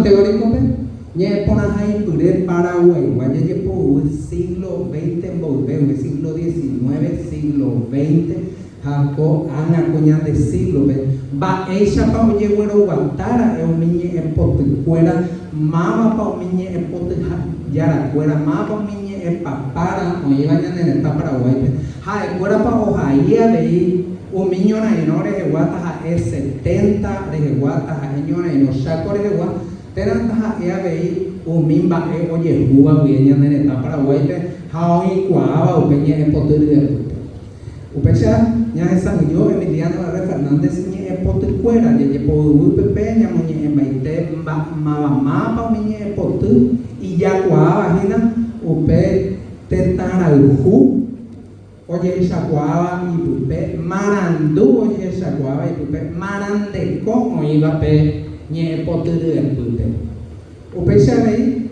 Teórico-pe, ñe'ẽporãhaipyre Paraguaigua jajepoyvy siglo veinte mboyvégui, siglo diecinueve, siglo veinte ha ko'ág̃a ko ñande siglo-pe, mba'éichapa ojegueroguatára'e umi ñe'ẽpotykuéra, mávapa umi ñe'ẽpotyjarakuéra, mávapa umi ñe'ẽpapára oĩva ñane retã Paraguáipe, ha'ekuérapa ohai avei umi ñorairõ rehegua taha'e setenta rehegua, taha'e ñorairõ Cháko rehegua, térã taha'e avei umi mba'e ojehúva guie ñane retã Paraguáipe ha oĩkuaáva upe ñe'ẽpoty ryepýpe. Upéicha ñahesa'ỹijo Emiliano R. Fernández ñe'ẽpotykuéra, jajepoyvýpe ñamoñe'ẽmbaite mavamápa umi ñe'ẽpoty ijakuaáva hína upe tetãrayhu ojehechakuaáva ipype, marandu ojehechakuaáva ipype, marandeko oĩva pe ñe'ẽpoty ryepýpe. Upéicha avei.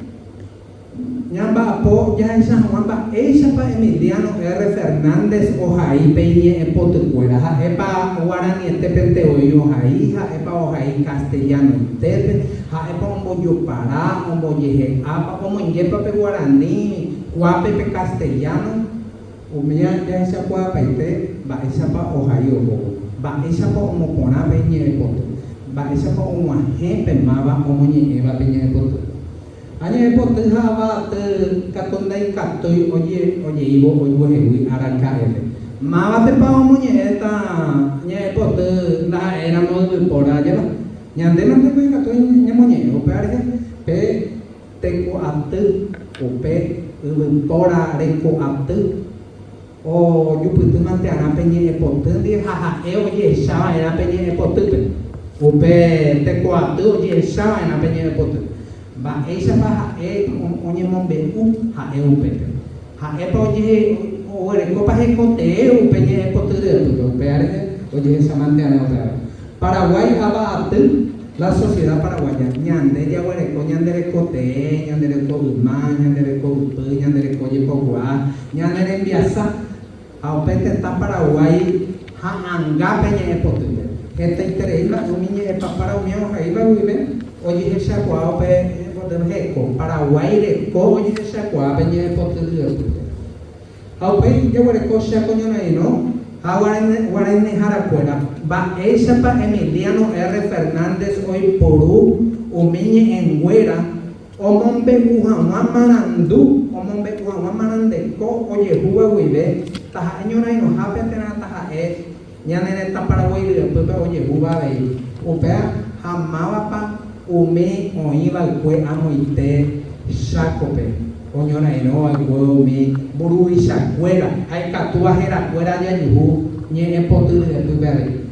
Ñamba'apo jahecha hag̃ua mba'éichapa Emiliano R. Fernández ohai pe iñe'ẽpotykuéra, ha'épa guaranietépente voi ohai, ha'épa ohai castellanoitépe, ha'épa ombojopara, ombojehe'ápa, omoingépa pe guarani kuápe pe castellano, umía jahechakuaapaite mba'éichapa ohai ohóvo, mba'éichapa omoporã pe iñe'ẽpoty, mba'éichapa og̃uahẽ pe máva omoñe'ẽva pe ñe'ẽpoty. Ha ñe'ẽpoty ha ava'aty katu ndaikatúi ojeívo ojuehegui araka'eve. Mávapepa omoñe'ẽta ñe'ẽpoty ndaha'éiramo yvypóra ajépa? Ñande mante ko ikatúi ñamoñe'ẽ, upéva rehe pe tekoaty, upe yvypóra rekoaty. Ojupyty mantearã pe ñe'ẽpoty ndive ha ha'e ojehecha va'erã pe ñe'ẽpotýpe. Upe tekoaty ojehecha va'erã pe ñe'ẽpoty. Mba'éichapa ha'e oñemombe'u ha'e upépe. Ha'épa oguerekópa hekotee upe ñe'ẽpoty ryepýpe. Upéva rehe ojehecha mantearã upéva. Paraguái ava aty, la sociedad paraguaya, ñande jaguereko ñande reko tee, ñande reko yma, ñande reko ypy, ñande reko jepokuaa, ñane rembiasa ha upe tetã Paraguái ha'anga pe ñe'ẽ potýpe. Hetaiterei mba'e umi ñe'ẽpapára umi ohaíva guive ojehechakuaa upe ñe'ẽ potýpe heko, Paraguái reko ojehechakuaa pe ñe'ẽ poty ryepýpe. Ha upéi jaguereko Cháko ñorairõ ha guaraniharakuéra, mba'éichapa Emiliano R. Fernández oiporu umi ñe'ẽnguéra omombe'u hag̃ua marandu, omombe'u hag̃ua marandeko ojehúva guive, taha'e ñorairõhápe térã taha'e Ñane retã Paraguái ryepýpe ojehúva avei upéva ha mávapa umi oĩ va'ekue amoite Chákope oñorairõ va'ekue umi mburuvichakuéra ha ikatúva herakuéra jajuhu ñe'ẽ poty ryepýpe avei.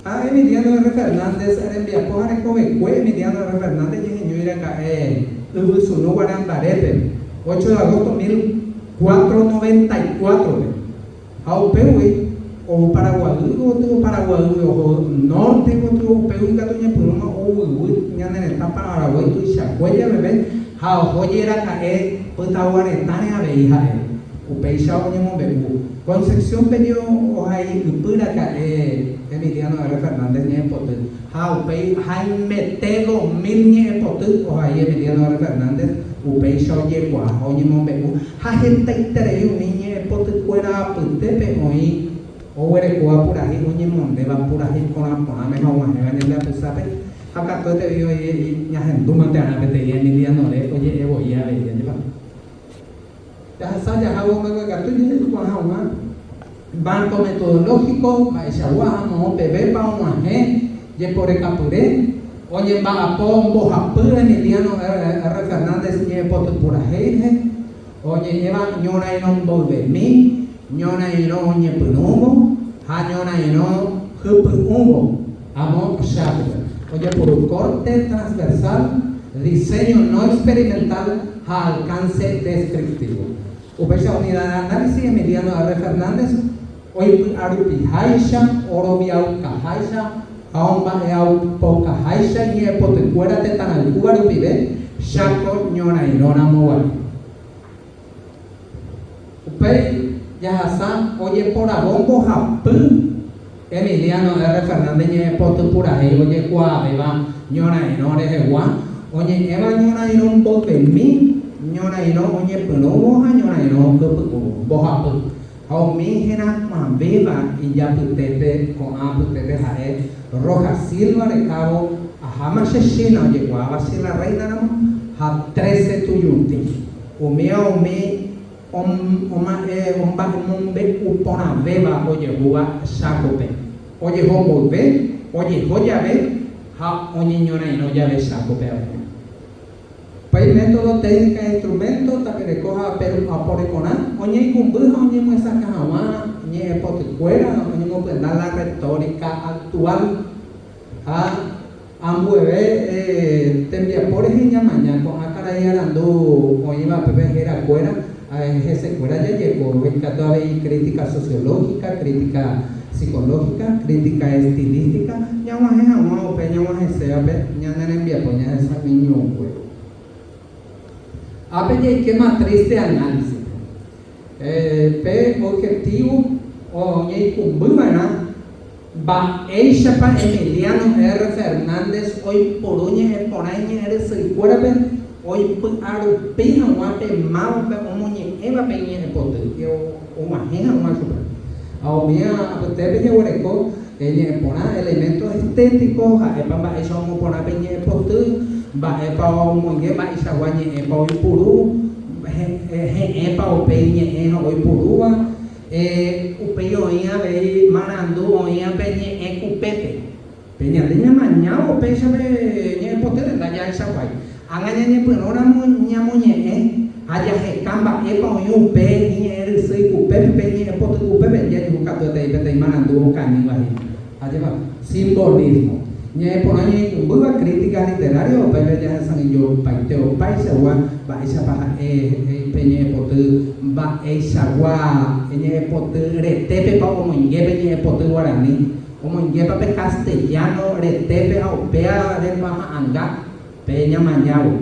Ha Emiliano R. Fernández rembiapo ha rekovekue Emiliano R. Fernández jeheñói raka'e Yvysunu Guarandarépe, ocho de agosto 1494-pe. Ha upégui ou Paraguay gotyo, Paraguaýgui oho norte gotyo, upégui katu oñepyrũma ouyguy ñane retã Paraguái tuichakue javeve ha oho jeraka'e pytagua retãre avei ha'e. Upéicha oñemombe'u. Concepción peje ohai ypy raka'e Emiliano R. Fernández ñe'ẽpoty ha upéi haimete 2000 ñe'ẽpoty ohai Emiliano R. Fernández, upéicha ojekuaa ha oñemombe'u Ha hetaiterei umi ñe'ẽpotykuéra apytépe oĩ oguerekóva purahéi oñemondéva purahéi porã porãme ha og̃uahẽva ñande apysápe, ha katuetei oĩ ñahendúmante arã peteĩ Emilianore oje'e voi avei, ajépa. Jahasa jahávo mbeguekatu jaikuaa hag̃ua marco metodológico, mba'eichagua ha moõ pevépa og̃uahẽ jeporekapyre, oñemba'apo mbohapy Emiliano R. Fernández ñe'ẽpotypurahéi rehe, oñe'ẽva ñorairõ mboyvemi, ñorairõ oñepyrũvo ha ñorairõ hypy'ũvo amo Chákope. Ojepuru corte transversal, diseño no experimental ha alcance descriptivo. Upéicha unidad de análisis Emiliano R. Fernández oipy'arupiháicha, oroviaukaháicha ha omba'eaupoukaháicha iñe'ẽpotykuéra tetãrayhúva rupive Cháko ñorairõ ramoguare. Upéi jahasa ojeporavo mbohapy Emiliano R. Fernández ñe'ẽpoty purahéi ojekuaavéva ñorairõ rehegua. Oñe'ẽva ñorairõ mboyvemi, ñorairõ oñepyrũvo ha ñorairõ hypy'ũvo. Mbohapy. Ha umi herakuãvéva ijapytépe ko'ã apytépe ha'e Rojas Silva rekávo Aháma che China ojekuaáva Che la Reina ramo ha Trece Tujutĩ. Umíva umi omba'emombe'u porãvéva ojehúva Chákope, ojeho mboyve, ojeho jave ha oñeñorairõ jave Chákope avei. Upéi método, técnica ha instrumento, tapereko ha aporekorã, oñeikũmby ha oñemyesakã hag̃ua ñe'ẽpotykuéra oñemopyenda la retórica actual ha ambueve tembiapo rehe ñamaña ko'ã karai arandu oĩva pépe herakuéra hesekuéra jajeko, ikatu avei crítica sociológica, crítica psicológica, crítica estilística, ñag̃uahẽ hag̃ua upe ñag̃uahẽsévape ñane rembiapo ñahesa'ỹiñokuévo. Ápe jaike matriz de análisis-pe. Pe objetivo oñeikũmbyva'erã mba'éichapa Emiliano R. Fernández oiporu ñe'ẽ porã iñe'ẽrysýikuérape oipy'arupi hag̃ua pe mávape omoñe'ẽvape iñe'ẽpoty, og̃uahẽ hag̃ua chupe. Ha umíva apytépe jaguereko ñe'ẽ porã, elemento estético, ha'épa mba'éicha omoporã pe ñe'ẽpoty, mba'épa omoinge, mba'eichagua ñe'ẽpa oipuru, he'ẽpa upe iñe'ẽ oipurúva, upéi oĩ avei marandu oĩva pe ñe'ẽ kupépe. Pe ñande ñamañávo péicha pe ñe'ẽpotýre ndajahechakuaái. Ág̃a ñañepyrũramo ñamoñe'ẽ ha jaheka mba'épa oĩ upe iñe'ẽ rysýi kupépe, pe iñe'ẽpoty kupépe, jajuhu katuetei peteĩ marandu okañýva hína. Ajépa? Simbolismo. Ñe'ẽ porã ñeikũmbýva, crítica literaria, upépe jahesa'ỹijopaite opaichagua mba'éichapa ha'e pe ñe'ẽpoty, mba'eichagua ñe'ẽpoty retépepa omoinge pe ñe'ẽpoty guarani. Omoingépa pe castellano retépe ha upéva rembaha'anga pe ñamañávo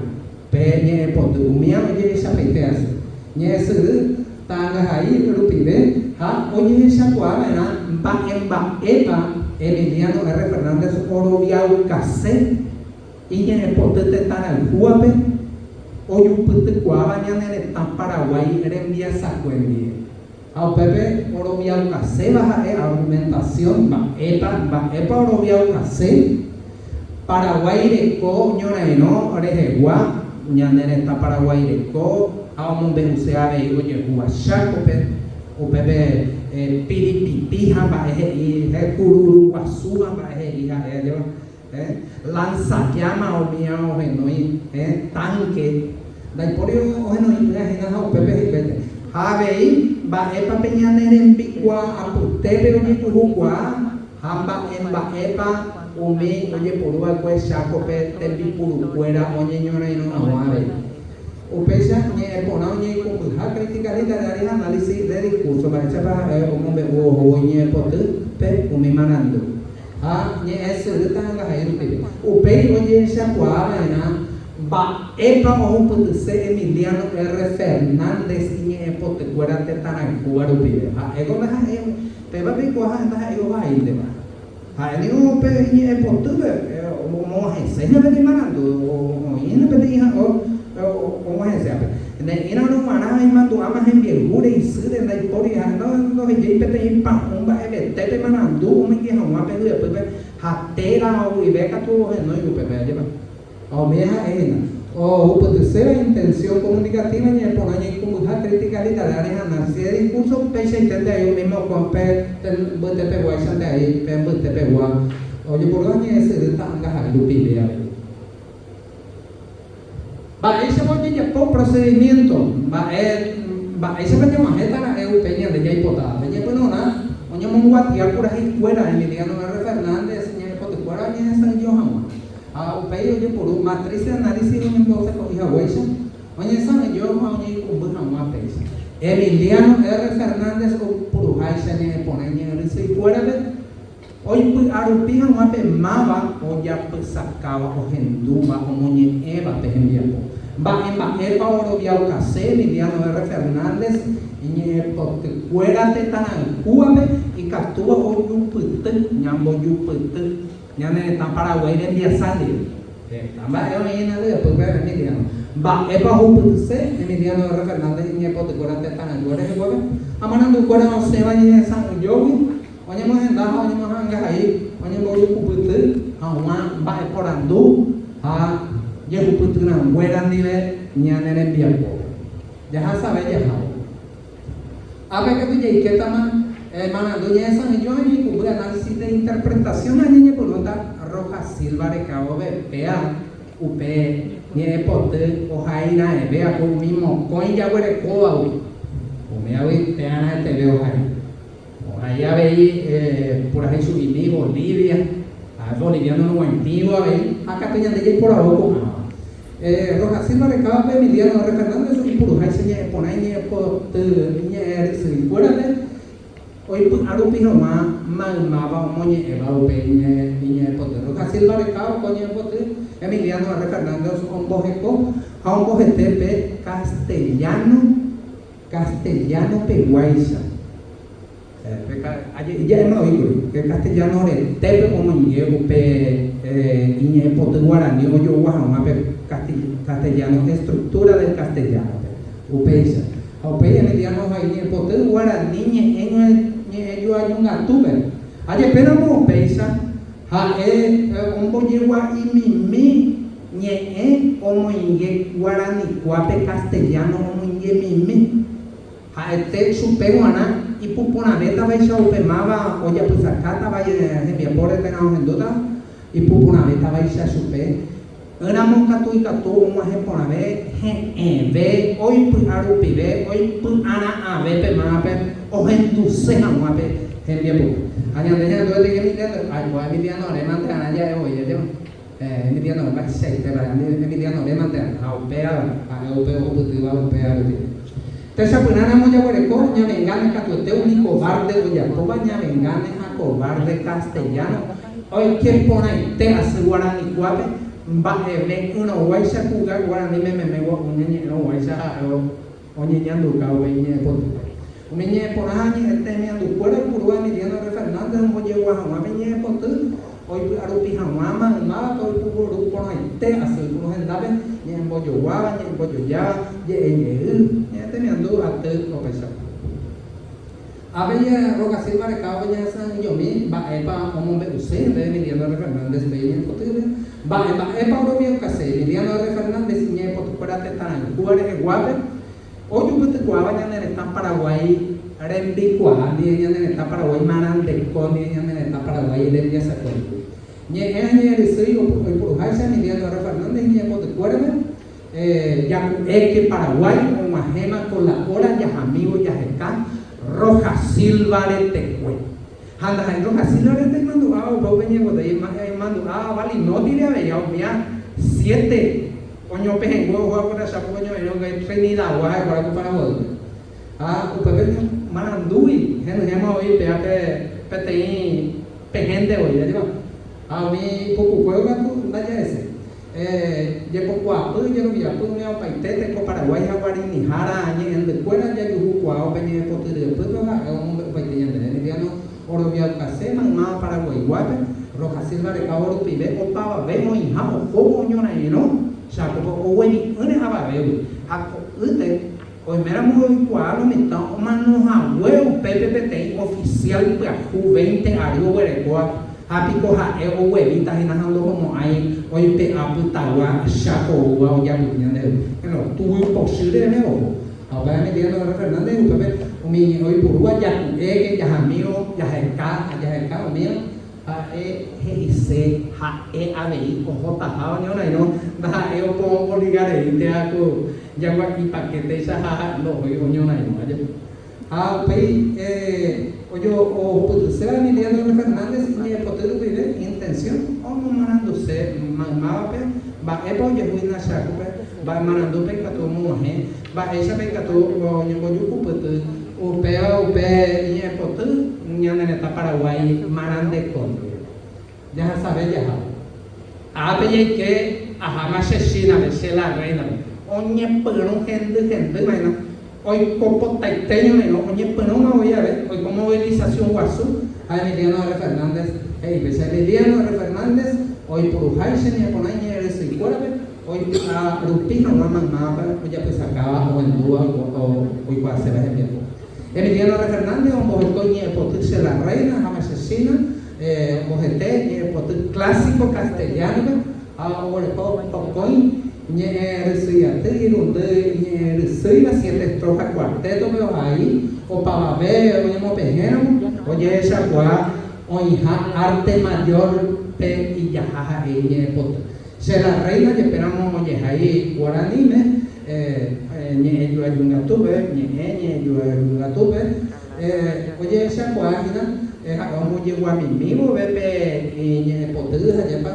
pe ñe'ẽpoty umíva ojehechapaite asy ñe'ẽsyry ta'angahai rupive ha ojehechakuaa va'erã mba'emba'épa Emiliano R. Fernández oroviaukase iñe'ẽpoty tetã rayhúvape ojupytykuaáva ñane retã Paraguái rembiasakue ndive. Ha upépe oroviaukaséva ha'e argumentación mba'épa mba'épa oroviaukase Paraguái reko ñorairõ rehegua, ñane retã Paraguái reko ha omombe'use avei ojehúva Chákope, upépe piripiti ha mba'e he'i, kururu guasu ha mba'e he'i ha'e ajépa. Lanzallama umía ohenói tánke, ndaipóri ohenoi'ỹva hína ha upépe he'ipaite. Ha avei mba'épa pe ñane rembikuaa apytépe ojejuhukuaa ha mba'e mba'épa umi ojepuru va'ekue Chákope tembipurukuéra oñeñorairõ hag̃ua avei. Upéicha ñe'ẽ porã oñeikũmbyha crítica literaria ha análisis de discurso mba'éichapa ha'e omombe'u ohóvo iñe'ẽpotýpe umi marandu. Ha ñe'ẽ syry ta'angahai rupive. Upéi ojehechakuaa va'erã mba'épa ohupytyse Emiliano R. Fernández iñe'ẽpotykuéra tetãrayhúva rupive. Ha'éko ndaha'éi, péva peikuaa ha'e ndaha'éi ohaínteva. Ha'e ningo pe iñe'ẽpotýpe omog̃uahẽse hína peteĩ marandu, oĩ hína peteĩ og̃uahẽseápe. Ne'ĩrarõ g̃uarã imandu'áma hembiayhúre, isýre, ndaipóri ha ndohejái peteĩ pa'ũ mba'evetépe marandu omoinge hag̃ua pe hyepýpe ha téra guive katu ohenói upépe, ajépa? Ha umi ha'e hína, ohupytyséva intención comunicativa ñe'ẽ porã ñeikũmbyha crítica literaria ha análisis de discurso, upeichaiténte aĩ umi mokõi pe mbytepeguáichante aĩ pe mbytepegua ojeporúva ñe'ẽsyry ta'angahai rupive avei. Mba'éichapa ojejapo procedimiento? Mba'e mba'éichapa ñag̃uahẽta ra'e upe ñande jaipotávape? Ñepyrũrã oñemonguatia puraheikuéra Emiliano R. Fernández ñe'ẽpotykuéra oñehesa'ỹijo hag̃ua. Ha upéi ojeporu matriz de análisis oñemboseko'i haguéicha oñesa'ỹijo ha oñeikũmby hag̃ua péicha. Emiliano R. Fernández opuruháicha ñe'ẽporã iñe'ẽrysýikuérape Oipy'arupi hag̃ua pe máva ojapysakáva, ohendúva, omoñe'ẽva pe hembiapo. Mba'e mba'épa oroviaukase Emiliano R. Fernández iñe'ẽpotykuéra tetãrayhúvape ikatúva ojupyty, ñambojupyty, ñane retã Paraguái rembiasa ndive. Heta mba'e oĩ hína ryepýpe Emiliano. Mba'épa ohupytyse Emiliano R. Fernández iñe'ẽpotykuéra tetãrayhu reheguápe ha marandukuéra osẽva ñe'ẽsa'ỹijógui oñemohenda ha oñemoha'ãngahai oñemboyukupyty hag̃ua mba'eporandu ha jehupytyrãnguéra ndive ñane rembiapópe. Jahasave jahávo. Ápe katu jaikétama marandu ñe'ẽsa'ỹijo ha ñaikũmby análisis de interpretación ha ñañepyrũta Rojas Silva rekávo péa upe ñe'ẽpoty ohairaẽve ako umi mokõi jaguerekóvagui, umívagui péarãeteve ohai. Ohai avei purahéi chuguimi Bolivia, ha boliviano ruguãitĩvo avei, ha katu ñande jaiporavo ko'ãva. Rojas Silva rekávape Emiliano R. Fernández oipuruháicha ñe'ẽ porã iñe'ẽpoty iñe'ẽ rysýikuérape oipy'a rupi hag̃ua maymáva omoñe'ẽva upe iñe'ẽpoty. Rojas Silva rekáva ko ñe'ẽpoty Emiliano R. Fernández omboheko ha ombohete pe castellano Castellano peguáicha. Ja'éma oĩkuri, pe castellano retépe omoinge upe iñe'ẽpoty guarani ojogua hag̃ua pe castellano estructura del castellano-pe. Upéicha. Ha upéi Emiliano ohai iñe'ẽpoty guarani ñe'ẽ ñe'ẽjoajungatúpe. Ha jepéramo upéicha, ha'e ombojegua'imimi ñe'ẽ omoinge guaranikuápe castellano omoingemimi. Ha'ete chupe g̃uarã ipuporãvétavaicha upe máva ojapysakátava hembiapóre térã ohendútava, ipuporãvétavaicha chupe, ỹramo katu ikatu og̃uahẽ porãve he'ẽve, oipy'a rupive, oipy'ara'ãve pe mávape ohenduse hag̃ua pe hembiapokue. Ha ñande ñanduete Emiliano, aikuaa Emiliano rémante arã ja'e voi ajépa. Emiliano mba'eichaitépa Emiliano rémante ha upéva ha'e upe ohupytýva upéva rupi. Techapyrãramo jaguereko ñavengáne katuete umi cobarde ojapóva ñavengáne ha cobarde castellano oike porãite asy guaranikuápe mba'eve ỹrõguáicha ku guarani mememe gua'u ñañe'ẽrõguáicha ha'e Oñeñanduka upe iñe'ẽpotýpe. Umi ñe'ẽporã ha ñe'ẽte hemiandukuéra oipurúva Emiliano R. Fernández ombojegua hag̃ua pe ñe'ẽpoty, oipy'arupi hag̃ua maymávape oipuvoru porãite asy oipuru hendápe ñe'ẽmbojoguáva, ñe'ẽmbojojáva, je'ejey, ñe'ẽ temiandu aty opaichagua. Ápe Roca Silva rekávo ñahesa'ỹijomi mba'épa omombe'use ñande Emiliano R. Fernández pe iñe'ẽpotýpe, mba'e mba'épa oroviaukase Emiliano R. Fernández iñe'ẽpotykuéra tetãrayhúva reheguápe, ojupytykuaáva ñane retã Paraguái rembikuaa ndive, ñane retã Paraguái marandeko ndive, ñane retã Paraguái rembiasakue ndive. Ñe'ẽ ha ñe'ẽrysýi oipuruháicha Emiliano R. Fernández iñe'ẽpotykuérape, Jaku'éke Paraguái og̃uahẽma ko la hora jahamívo jaheka Rojas Silva retekue. Ha ndaha'éi Rojas Silva rete imandu'áva upe upe ñemboty, imandu'áva Valinótire avei ha umía siete oñopehẽngue oho akorachá ko oñorairõ guive Trinidagua ha'ekuéra ko Paraguaýpe. Ha upépe marandúgui henyhẽma voi péva pe peteĩ pehẽnte voi, ajépa. Ha umi ipukukue katu ndaja'eséi. Jepokuaapy, jeroviapy umi opaite teko Paraguái ha guarinihára ñe'ẽndykuéra jajuhukuaa upe ñe'ẽpoty ryepýpe ha'e omombe'upaite ñandéve. Emiliano oroviaukase maymáva Paraguaiguápe, Rojas Silva rekávo rupive opavave oĩha ohóvo oñorairõ Chákope oguevi'ỹre avavégui ha ko'ýte Oiméramo oikuaa lo mitã omano hague upépe peteĩ oficial pyahu veinte ary oguerekóva ha piko ha'e oguevíta hína ha ndohomo'ãi oipe'a pytagua Cháko oúva ojapyhy ñande yvy. Bueno, tuguy pochy reve oho. Ha upéva Emiliano R. Fernández upépe umi ñe'ẽ oipurúva jaku'éke, jahamívo, jaheka ha jaheka umíva Ha'e he'ise ha'e avei ohotaha oñorairõ, ndaha'éi opomboliga reínte ha ku jagua'i pakéteicha ha ha'e ndohói oñorairõ ajepe. Ha upéi ojohupytyséva Emiliano R. Fernández iñe'ẽpoty rupive intención omomaranduse maymávape mba'épa ojehu hína Chákope, mba'e marandúpe ikatu omog̃uahẽ, mba'éichapa ikatu oñembojukupyty upéva upe iñe'ẽpoty ñane retã Paraguái marandeko ndive. Jahasave jahávo. Ápe jaike aháma che Chínape, che la Reina-pe. Oñepyrũ hendy hendy va'erã, oiko potaite ñorairõ, oñepyrũma voi ave, oiko movilización guasu ha Emiliano R. Fernández he'i péicha. Emiliano R. Fernández oipuruháicha ñe'ẽporã iñe'ẽrysýi. ñe'ẽrysýikuérape oipy'a rupi hag̃ua maymávape ojapysakáva ohendúva oikuaaséva hembiapo. Emiliano R. Fernández omboheko iñe'ẽpoty Che la Reina ha Che China, ombohete ñe'ẽpoty clásico castellano-pe ha oguereko pokõi ñe'ẽrysyiaty irundy iñe'ẽrysýiva siete estrofa cuarteto-pe ohai opavave oñemopehẽramo ojehechakuaa oĩha arte mayor-pe ijaha ha'e iñe'ẽpoty. Che la Reina jepéramo ojehai guaraníme, ñe'ẽjoajungatúpe, ñe'ẽ ñe'ẽjoajungatúpe, ojehechakuaa hína ha'e ombojeguamimi vove pe iñe'ẽpoty ha jepa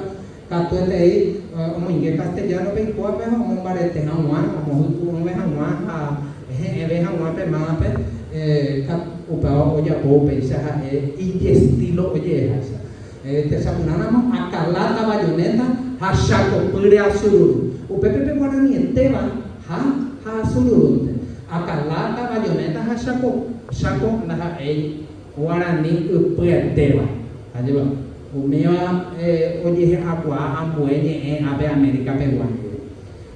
katuetei omoinge castellano-pe ikuápe ha omombarete hag̃ua, omohyku'ỹve hag̃ua ha he'ẽve hag̃ua pe mávape, upéva ojapo upéicha ha'e ijestilo oje'eháicha. Techapyrãramo, Akalata bayoneta ha Chaco pýre asururu. Upépe pe guaranietéva ha ha asururúnte. Akalata bayoneta ha Chaco, Chaco ndaha'éi guarani ypyetéva. Ajépa? Umíva ojehe'akuaa ambue ñe'ẽ ápe América pegua ndive.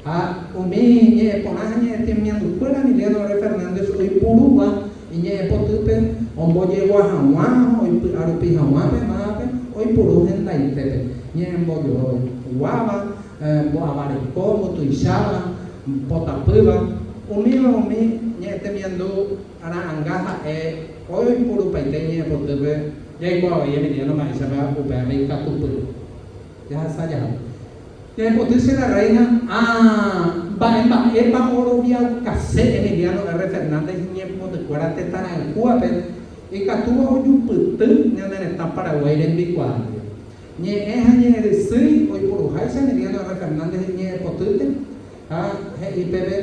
Ha umi ñe'ẽ porã ha ñe'ẽ temiandukuéra Emiliano R. Fernández oipurúva iñe'ẽpotýpe ombojegua hag̃ua ha oipy'arupi hag̃ua pe mávape oipuru hendaitépe, ñe'ẽmbojoguáva, mbo'avareko, mbotuicháva, potapýva, umíva umi ñe'ẽ temiandu ra'ãnga ha'e oipurupaite iñe'ẽpotýpe jaikuaavai Emiliano mba'éichapa upévape ikatupyry. Jahasa jahávo. Ñañepoty che la reina, ã mba'e mba'épa oroviaukase Emiliano R. Fernández iñepotykuéra tetãrayhúvape ikatúva ojupyty ñane retã Paraguái rembikuaa ndive. Ñe'ẽ ha ñe'ẽrysýi oiporuháicha Emiliano R. Fernández iñe'ẽpotýpe ha he'i peve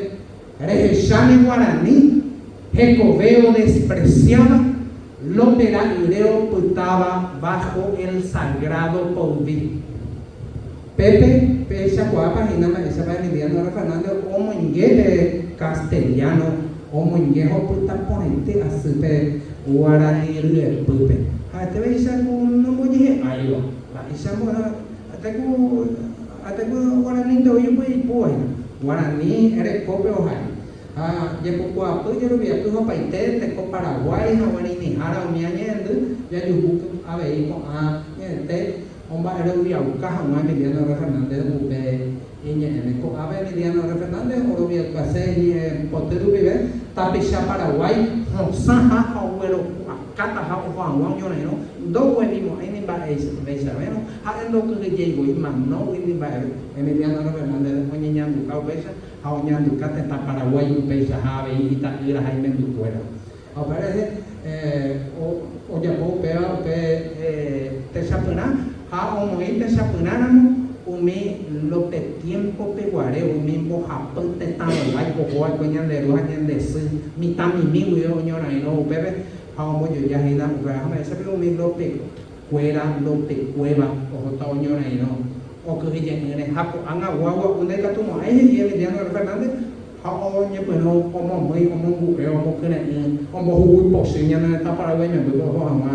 Rehecháne guarani hekove odespreciáva López ra'yre opytáva bajo el sagrado poyvi. Pépe pehechakuaápa hína mba'éichapa Emiliano R. Fernández omoinge pe castellano omoinge ha opyta porãite asy pe guarani ryepýpe. Ha'etévaicha ku nombojehe'áiva. Mba'éicha ha'ete ku guaranínte voi oipy'aipúva hína. Guarani rekópe ohai. Ha jepokuaapy jeroviapy opaite teko Paraguái ha guarinihára umi añe'ẽndy jajuhu avei ko'ã ñe'ẽte omba'eroviauka hag̃ua Emiliano R. Fernández upe iñe'ẽme. Ko'ápe Emiliano R. Fernández oroviaukase iñe'ẽpoty rupive tapicha Paraguái hosãha ha ogueropu'akátaha oho hag̃ua oñorairõ ndoguevimo'ãi ni mba'eichavérõ ha'e ndokyhyjéi voi manógui ni mba'eve. Emiliano R. Fernández oñeñanduka upéicha ha oñanduka tetã Paraguái upeichaha avei ita'ýra ha imembykuéra. Ha upe rehe ojapo upéva upe techapyrã ha omoĩ techapyrãramo umi López tiémpope guare umi mbohapy tetã rovái oho va'ekue ñande ru ha ñande sy mitãmimi guive oñorairõ upépe ha ombojoja hína upéva ha mba'éichapiko umi López kuéra López kuéva ohóta oñorairõ okyhyje'ỹre ha ko'ág̃a guagua'u ndaikatumo'ãi, he'i Emiliano R. Fernández, ha oñepyrũ omomýi, omongu'e, omokyre'ỹ, ombohuguy pochy ñane retã Paraguái membýpe oho hag̃ua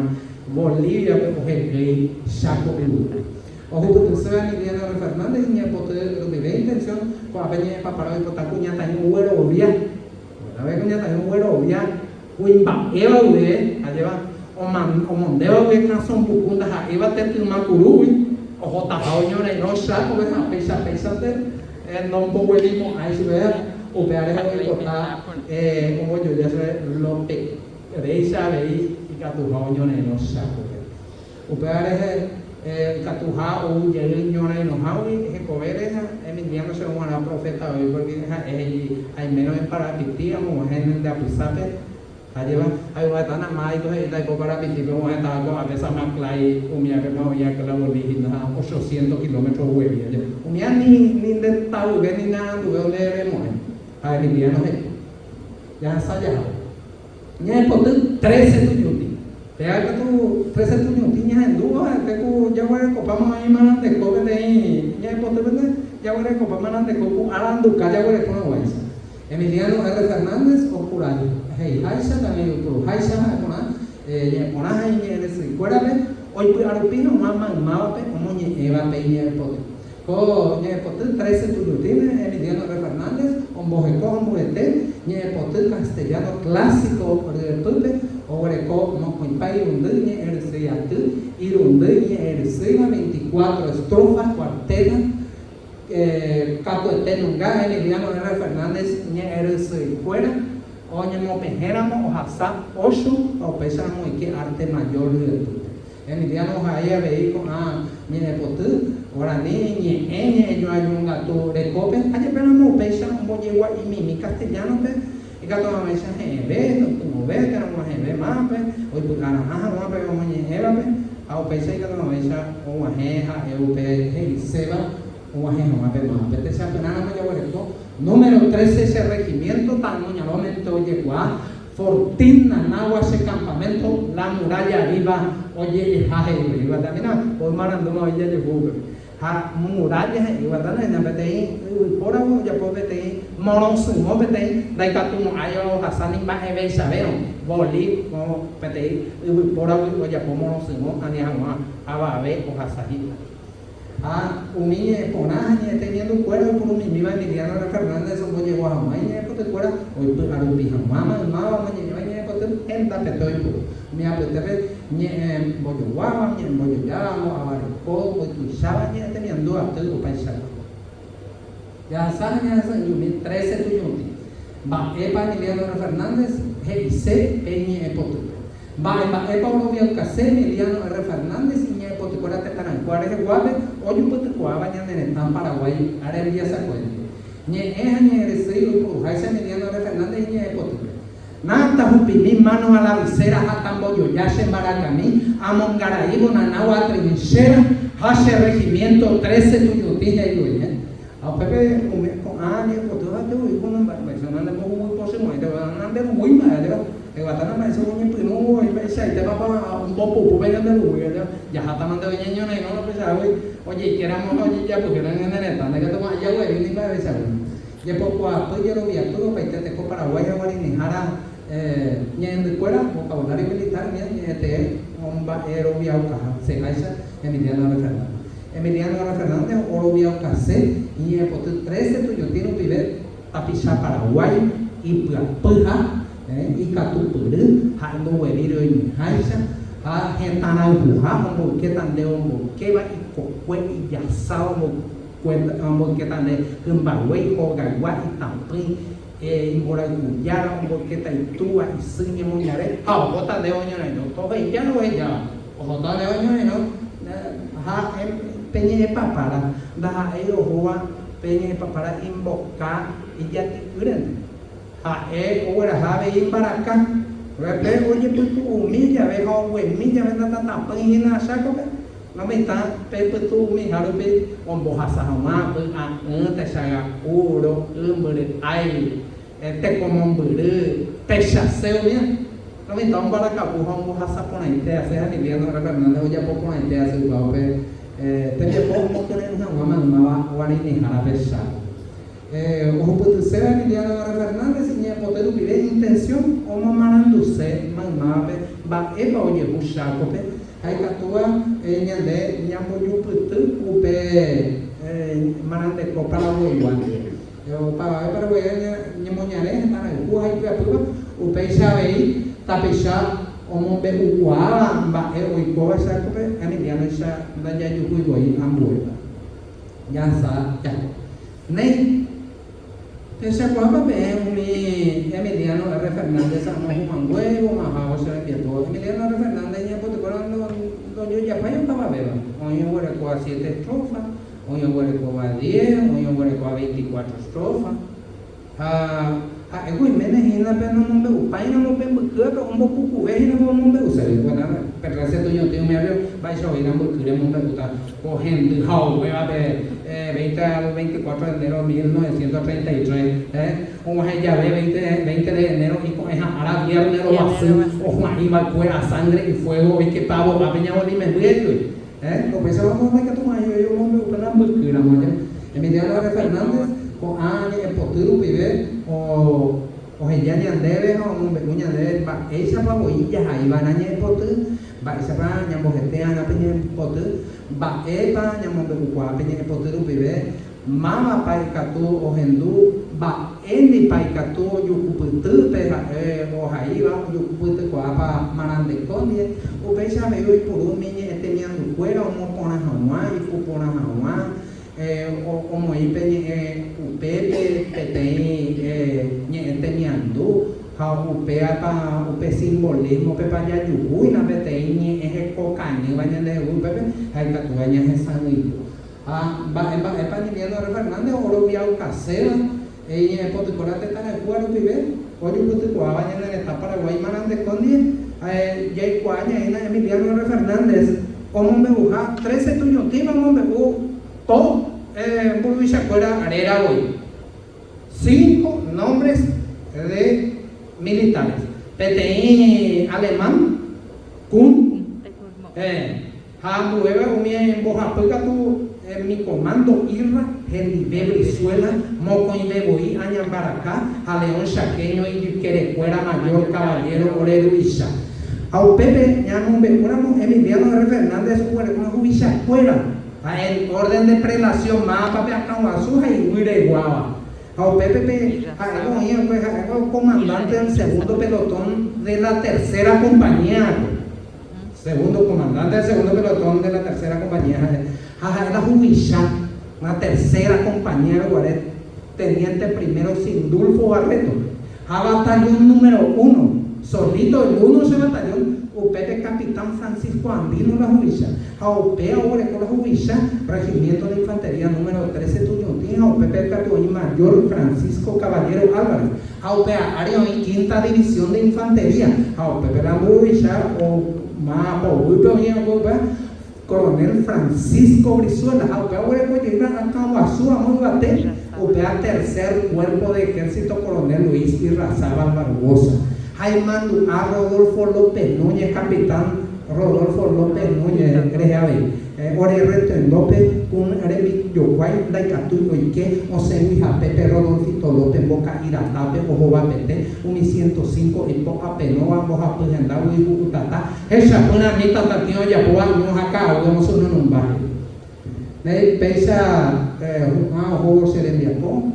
Bolivia-pe ohekýi Chaco yvýpe. Ohupytyséva Emiliano R. Fernández iñe'ẽpoty rupive intención, ko'ápe ñe'ẽpapára oipota kuñataĩ oguerovia, oguerovia kuñataĩ oguerovia Kuimba'éva guive, ajéva, omondéva guive kasõ puku ndaha'éiva tetyma kurúgui, ohotaha oñorairõ Chákope ha péicha péichante nomboguevimo'ãi chupe, upéva rehe oipota ombojoja chupe López réicha avei ikatuha oñorairõ Chákope. Upéva rehe ikatuha ou jey ñorairõhágui hekovére ha Emiliano chéve g̃uarã profeta voi porque ha'e he'i aimérõ en Parapiti amog̃uahẽ nde apysápe ajépa ayvata namáiko he'i ndaiko Parapitípe og̃uahẽtava ko'ápe Samaclái umíapema oĩ aquela boli hína ochocientos kilómetros guevi ajépa umía ni ni nde tavyve ni ne aranduve onde remo'ãi ha Emiliano he'i jahasa jahávo. Ñañepoty trece tuñuti. Péva katu trece tuñuti ñahendúva ha'ete ku jaguerekopáma oĩ marandeko peteĩ ñañepotýpente jaguerekopa marandeko ku aranduka jaguerekórõguáicha. Emiliano R. Fernández opurahe'iháicha térã oipuruháicha ha'e porã ñe'ẽ porã ha iñe'ẽresyikuérape oipy'arupi hag̃ua maymávape omoñe'ẽva pe iñe'ẽpoty. Ko ñe'ẽpoty Trece Tuyutĩme, Emiliano R. Fernández omboheko ha ombohete ñe'ẽpoty castellano clásico ryepýpe oguereko mokõipa irundy ñe'ẽrysýi aty, irundy ñe'ẽrysýiva veinticuatro estrofas, cuarteta, katuete nunga Emiliano R. Fernández ñe'ẽrysyikuéra oñemopehẽramo ohasa ocho ha upéicharamo oike arte mayor ryepýpe. Emiliano ohai avei ko'ã ñe'ẽpoty, guarani ñe'ẽ ñe'ẽjoajungatu rekópe ha jepéramo upéicha ombojegua'imimi castellano-pe ikatu hag̃uáicha he'ẽve, oipy'ỹve térã og̃uahẽve mávape, oipy'ara'ã hag̃ua pe omoñe'ẽvape ha upéicha ikatu hag̃uáicha og̃uahẽ ha'e upe he'iséva og̃uahẽ hag̃ua pe mávape. Techapyrãramo jaguereko número trece che regimiento ta'añoñarõmente ojekuaa Fortín Nanagua che campamento La muralla viva oje'eha he'íva iguatamína ko marandúma oĩ jajuhu upépe. Ha muralla he'i iguatána hína peteĩ yvypóragui ojapo peteĩ morosỹvo peteĩ ndaikatumo'ãiva ohasa ni mba'eveichavérõ voli peteĩ yvypóragui ojapo morosỹvo ani hag̃ua avave ohasa hi'ári. Ha umi ñe'ẽ porã ha ñe'ẽ temiandukuéra oipurumimíva Emiliano R. Fernández ombojegua hag̃ua iñe'ẽpotykuéra oipy'arupi hag̃ua maymáva omoñe'ẽva iñe'ẽpoty hendapete oipuru. Umi apytépe ñe'ẽ mbojoguáva, ñe'ẽ mbojojáva, mbo'avareko, oituicháva ñe'ẽ temiandu aty opaichagua. Jahasa ha ñahesa'ỹijomi trece tujuti. Mba'épa Emiliano R. Fernández he'ise pe iñe'ẽpotýpe? Mba'e mba'épa oroviaukase Emiliano R. Fernández iñe'ẽpotykuéra tetãraykuaa reheguápe ojupytykuaáva ñane retã Paraguái rembiasakue ndive? Ñe'ẽ ha ñe'ẽrysýi oipuruháicha Emiliano R. Fernández iñe'ẽpotýpe. Nata hupimi mano a la visera ha tambojoja che mbarakami amongaraívo Nanagua trinchera ha che regimiento trece Tuyutĩ he'i voi. Ha upépe umi ko'ã ñe'ẽpoty ha jevy kono mba'e mba'éicha nande mbohuguy pochymo'ãi térã nande ruguy mba'e térã eguata na mba'éicha oñepyrũ voi mba'eichaitépa ombopupu pe ñande ruguy térã jaháta mante oñeñorairõ peichahágui ojeikéramo ha ojejapyhýrõ ñane retã ndaikatumo'ãi jaguevi ni mba'eveichagui. Jepokuaapy jeroviapy opaite teko Paraguái ha guarinihára ñe'ẽndykuéra, vocabulario militar, ñe'ẽtee omba'eroviaukaha seháicha Emiliano R. Fernández. Emiliano R. Fernández oroviaukase iñe'ẽpoty trece Tuyutĩ rupive tapicha Paraguái ipyapy ha ikatupyry ha'e ndoguevíre oimeháicha ha hetãrayhuha omboykéta nde omboykéva ikokue ijasáva omboykéta nde hymbaguéi hogaygua itapỹi imborayhujára omboykéta itúva isy ñemoñare ha ohóta nde oñorairõ tohejára ohejáva ohóta nde oñorairõ ha pe ñe'ẽpapára ndaha'éi ohóva pe ñe'ẽpapára imboka ijati'ýrente ha'e ogueraha avei imbaraka pe ojepytu'umi jave ha oguemi jave ndatatapỹi hína Chákope Lo mitã pe pytu'umiha rupi ombohasa hag̃ua vy'a'ỹ, techaga'u, ro'y, mbyry'ái, tekomombyry, techase umíva. Lo mitã ombarakapu ha ombohasa porãite asy ha Emiliano R. Fernández ojapo porãite asy upéva upe tembiapo omokyre'ỹ hag̃ua maymáva guarinihárape Cháko. Ohupytyséva Emiliano R. Fernández iñe'ẽpoty rupive intención omomaranduse maymávape mba'épa ojehu Chákope Ha ikatúva ñande ñambojupyty upe marandeko Paraguaigua ndive. Opavave Paraguaigua ñemoñare hetã rayhu ha ipyapýva, upéicha avei tapicha omombe'ukuaáva mba'e oikóva Chákope Emilianoicha ndajajuhúi voi ambuéva. Jahasa jaho. Néi. Pehechakuaápa peẽ umi Emiliano R. Fernández amohu'ãnguévo omahávo che rembiapo? Emiliano R. Fernández iñe'ẽpotykuéra ndojojapái opavavéva. Oĩ oguerekóva siete estrofa, oĩ oguerekóva diez, oĩ oguerekóva veinticuatro estrofa. Ha ha'e oiméne hína pe nomombe'upáiramo pe mbykývape ombopukuve hína pe omombe'uségui. Pe trece tuñotỹ umi ápe mba'éicha oĩra mbyky remombe'úta ko hendy ha oguévape 20 al 24 de enero 1933, og̃uahẽ jave 20 de enero iko'ẽha ára viernes rovasy ohua'ĩ va'ekue a sangre y fuego oikepa vovápe ñaguani memby he'ígui. Upéicha ramo ndaikatumo'ãi voi omombe'u pe la mbyky ramo aja. Emiliano R. Fernández ko'ã ñe'ẽpoty rupive oheja ñandéve ha omombe'u ñandéve mba'éichapa voi jahai va'erã ñe'ẽpoty. Mba'éichapa ñambohete arã pe ñe'ẽpoty? Mba'épa ñamombe'ukuaa pe ñe'ẽpoty rupive? Mávapa ikatu ohendu? Mba'éndipa ikatu ojukupyty pe ha'e ohaíva? Ojukupytykuaápa marandeko ndive? Upéicha avei oipuru umi ñe'ẽ temiandukuéra omoporã hag̃ua, ipu porã hag̃ua, Omoĩ pe ñe'ẽ upépe peteĩ ñe'ẽ temiandu ha upévapa upe simbolismo-pepa jajuhúina peteĩ ñe'ẽ hekokañýva ñandehegui upépe ha ikatúva ñahesa'ỹijo. Ha mba'e mba'épa Emiliano R. Fernández oroviaukaséva iñe'ẽpotykuéra tetã rayhúva rupive ojupytykuaáva ñane retã Paraguái marandeko ndive, jaikuaa ñaína Emiliano R. Fernández Omombe'uha trece tuñotĩme omombe'u po mburuvichakuéra réra voi. Cinco nombres de militares. Peteĩ alemán, Kuhn, ha ambuéva umi mbohapy katu mi comando Irra, hendive Brizuela, mokõive voi Añambaraka ha León Chaqueño ijykerekuéra Mayor Caballero ore ruvicha. Ha upépe ñamombe'úramo Emiliano R. Fernández oguerekóma huvichakuéra ha en orden de prelación mávapa pe akãguasu ha iguýreguáva. Ha upépe pe ha'éva oĩ va'ekue ha'éva comandante del segundo pelotón de la tercera compañía va'ekue. Segundo comandante del segundo pelotón de la tercera compañía ha'e ha ha'e la huvicha la tercera compañía ruguare teniente primero Sindulfo Barreto ha batallón número uno solito el uno che batallón upépe capitán Francisco Andino la huvicha ha upéva oguereko la huvicha regimiento de infantería número trece Tuñutĩ ha upépe katu oĩ mayor Francisco Caballero Álvarez Ha upéva ári oĩ quinta división de infantería, ha upépe la mburuvicha máva poguýpe oĩ va'ekue upéva, coronel Francisco Brizuela, ha upéva oguereko jeýva akã guasu amo yvate, upéva tercer cuerpo de ejército coronel Luis Irrazábal Barbosa, ha imandu'a Rodolfo López Núñez, capitán Rodolfo López Núñez rehe avei. Ore retendópe ku rembijokuái ndaikatúi oike osẽgui hapépe Rodolfito López mboka'i ratápe ohovapete umi 105 ipo apenóva mbohapy hendágui hu'utata hechapyrãmi tatatĩ ojapóva ñu ha ka'aguy omosununumba he'i. Néi, péicha hu'ã ohóvo che rembiapo.